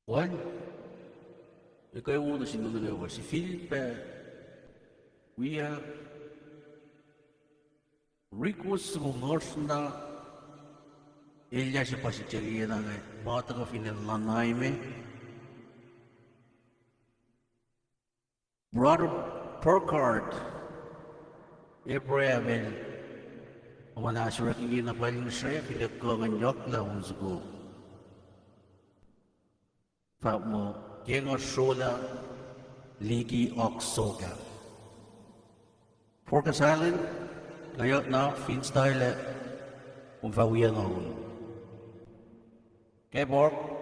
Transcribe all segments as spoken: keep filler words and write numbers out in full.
Wal, ekuh wo nuh sin nuhnuhnkuh sifilpac wia request soko ngohsr na elyah se pa sitacliyena inge, ma tuhkuh fin acn Lanai me. Brother Burkhardt Abraham el oacna ahsor ke na pwacye srwack in ekuh ngan yohklah on soko. Fahk muh, ke nga srolah liki oak soka. Burkhardt Island, nga yohk na fin style, kom fah wiyacna on. Ke Burk.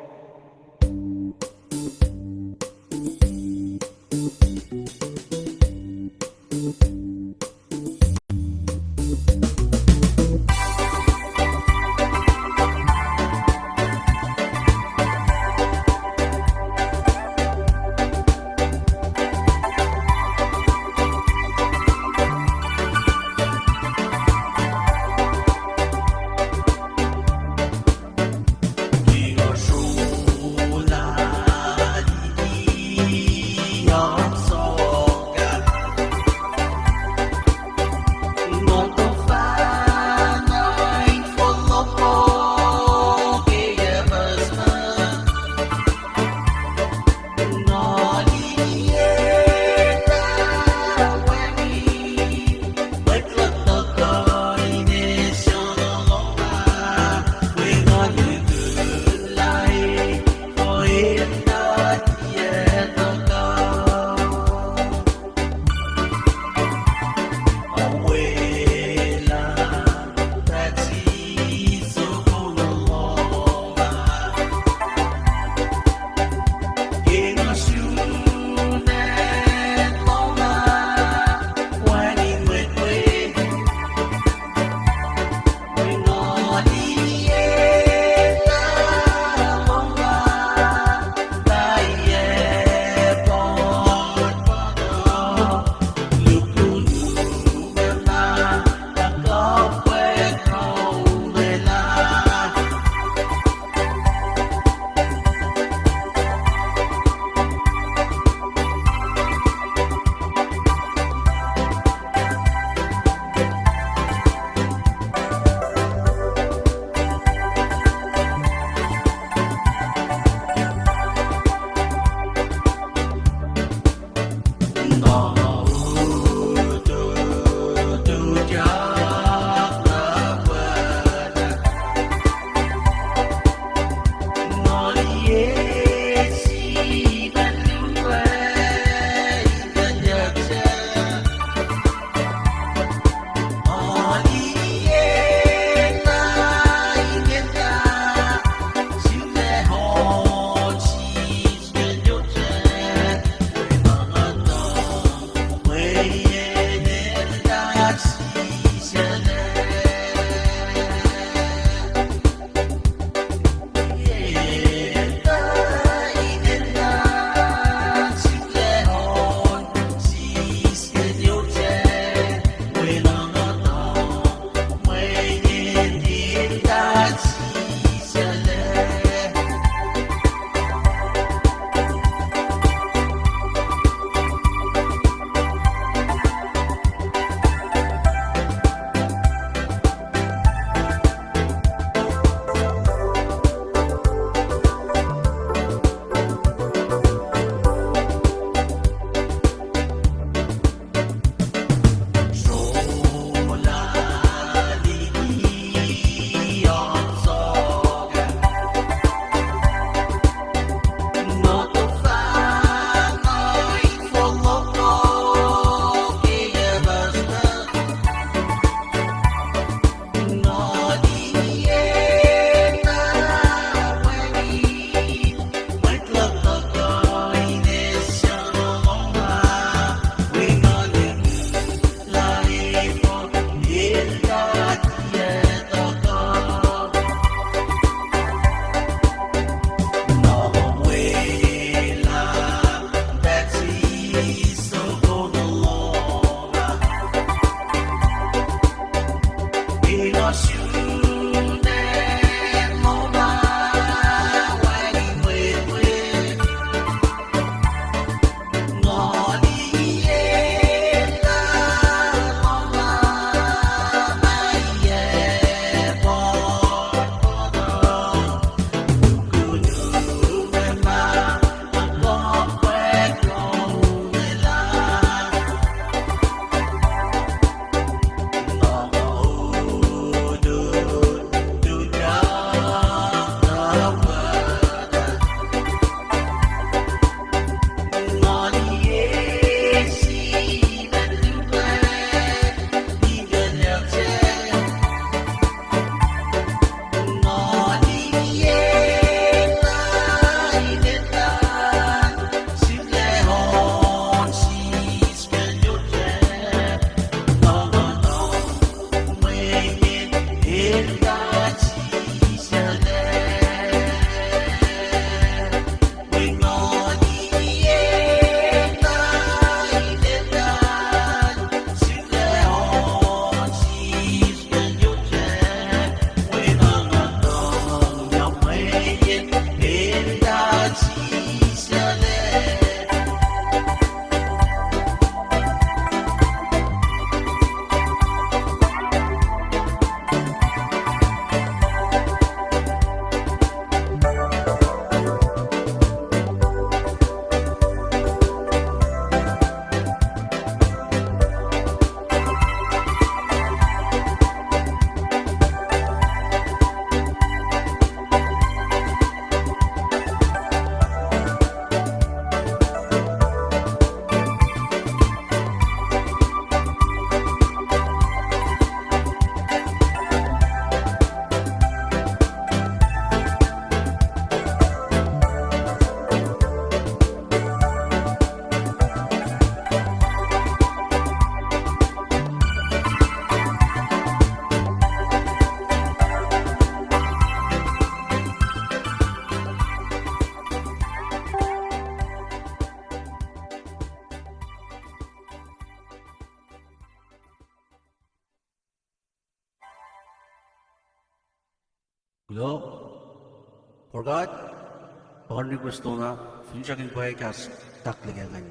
Kuloh. Forgat, pa request na, finsrak in pwacye kahs tahklac ke ngan.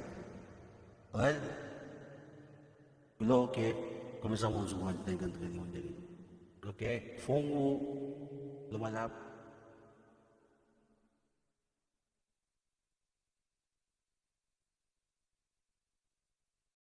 Well, kuloh ke kom sang on soko an ten kan tukan on ten. Okay, fong wo, luhma luhlahp.